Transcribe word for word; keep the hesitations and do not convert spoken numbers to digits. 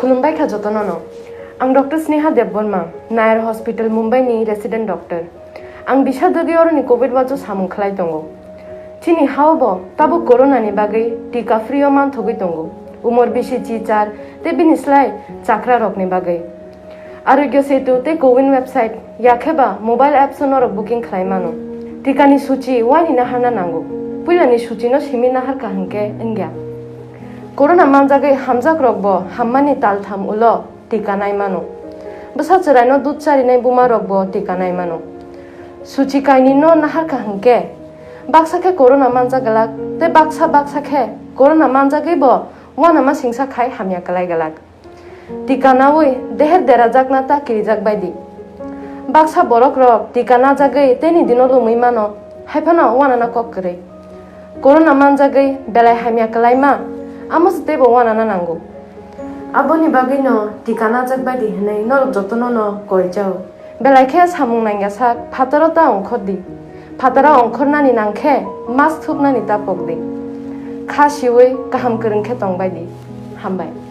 Khulumbai kha jotono no. Ang Doctor Sneha Debbarma, Nair Hospital Mumbai ni resident doctor. Ang bisa dagi oroni covid watch o samung khlai tongo. Chini hao bo tabuk corona ni bagwi tika free o manthogwi tongo. Umor bisi chichar tei bini slai chakra rokni bagwi. Arogya Setu tei Cowin website yakheba mobile apps o norok booking khlai mano. Tikani suchi wani naharna nango. Puilani suchino simi naharkha hwnkhe wngya. Corona manjagwi hamjak rokbo hammani taltham ulo tika nai mano. Bwsa chwraino dud charinai buma rokbo tika nai mano. Suchi kainino naharkha hwnkhe baksa khe corona manjak glak tei baksa baksa khe corona manjagwibo uanama singsa khai hamya kwlai glak. Tika naui deher derajakna ta kirijak baidi. Baksa borok rok tika najagwi teni dino lumui mano, haiphano wanana kok kwrwi. Corona manjagwi belai hamya kwlaima, amo se teibo wanana nango. Aboni bagwino tika najak baidi hwnwi norok jotono no koi chao. Belai khe samung nangya sak phataro ta ongkhor di. Phataro ongkhornani nangkhe mask thupnani ta pok di. Kha siui kaham kwrwng khe tong baidi. Hambai.